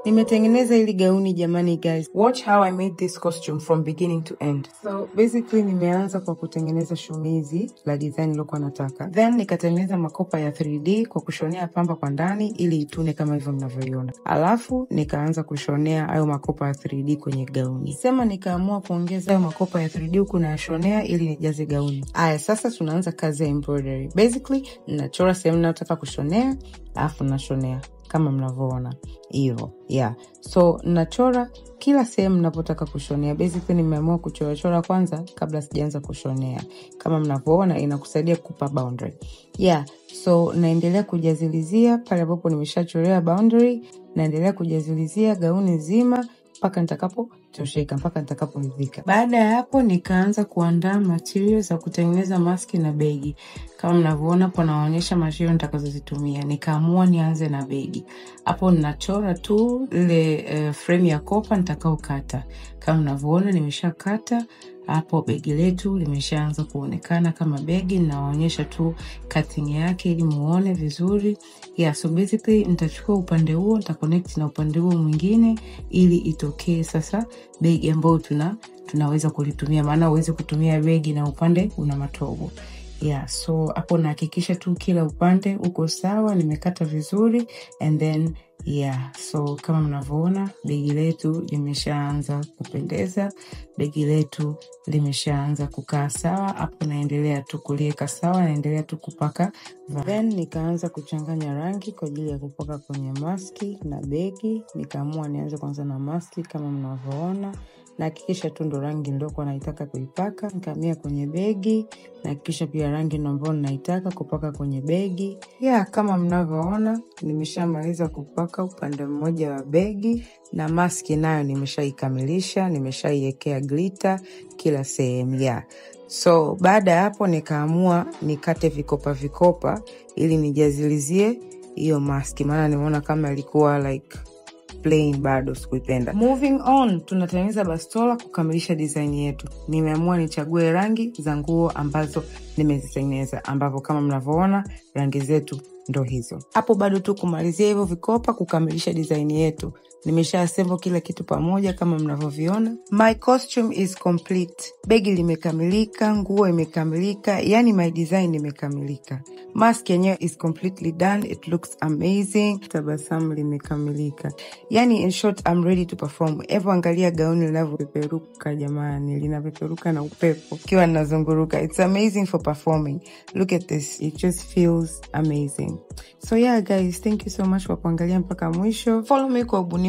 Nimetengeneza hili gauni jamani guys. Watch how I made this costume from beginning to end. So basically nimeanza kwa kutengeneza shumizi la design nilokuwa nataka. Then nikatengeneza makopa ya 3D kwa kushonea pamba kwa ndani ili itune kama hivyo mnavyoiona. Alafu nikaanza kushonea hayo makopa ya 3D kwenye gauni. Sema nikaamua kuongeza hayo makopa ya 3D huku nayashonea ili nijaze gauni. Aya, sasa tunaanza kazi ya embroidery. Basically nachora sehemu ninayotaka kushonea, alafu nashonea kama mnavyoona hivyo. Yeah. So nachora kila sehemu ninapotaka kushonea. Basically nimeamua kuchora kwanza kabla sijaanza kushonea. Kama mnavyoona inakusaidia kupa boundary. Yeah. So naendelea kujazilizia pale ambapo nimeshachorea boundary, naendelea kujazilizia gauni zima mpaka nitakapotosheka, mpaka nitakaporidhika. Baada ya hapo nikaanza kuandaa materials za kutengeneza maski na begi. Kama mnavyoona hapo naonyesha material nitakazozitumia. Nikaamua nianze na begi. Hapo ninachora tu ile frame ya kopa nitakaokata. Kama mnavyoona nimeshakata. Hapo begi letu limeshaanza kuonekana kama begi. Naonyesha tu cutting yake ili muone vizuri. Yeah, so basically nitachukua upande huo, nitaconnect na upande huo mwingine ili itokee sasa begi ambayo tunaweza kulitumia, maana huwezi kutumia begi na upande una matobo. Yeah, so hapo nahakikisha tu kila upande uko sawa, nimekata vizuri, and then yeah, so kama mnavyoona begi letu limeshaanza kupendeza, begi letu limeshaanza kukaa sawa. Hapo naendelea tu kuliweka sawa, naendelea tu kupaka. Then nikaanza kuchanganya rangi kwa ajili ya kupaka kwenye maski na begi. Nikaamua nianze kwanza na maski kama mnavyoona. Nahakikisha tu ndo rangi niliokuwa naitaka kuipaka. Nikahamia kwenye begi, nahakikisha pia rangi ndo ambayo naitaka kupaka kwenye begi. Yeah, kama mnavyoona nimeshamaliza kupaka upande mmoja wa begi, na maski nayo nimeshaikamilisha, nimeshaiwekea glitter kila sehemu. Yeah. So baada ya hapo nikaamua nikate vikopa vikopa ili nijazilizie hiyo maski, maana nimeona kama ilikuwa like plain, bado sikuipenda. Moving on, tunatengeneza bastola kukamilisha design yetu. Nimeamua nichague rangi za nguo ambazo nimezitengeneza, ambapo kama mnavyoona rangi zetu ndo hizo. Hapo bado tu kumalizia hivyo vikopa kukamilisha design yetu. Nimesha assemble kila kitu pamoja kama mnavyoviona. My costume is complete. Begi limekamilika, nguo imekamilika, yani my design imekamilika. Mask yenyewe is completely done. It looks amazing. Tabasamu limekamilika. Yani in short, I'm ready to perform. Evo angalia gauni linavyopeperuka jamani, linapeperuka na upepo kiwa ninazunguruka. It's amazing for performing. Look at this. It just feels amazing. So yeah guys, thank you so much kwa kuangalia mpaka mwisho. Follow me kwa ubunifu.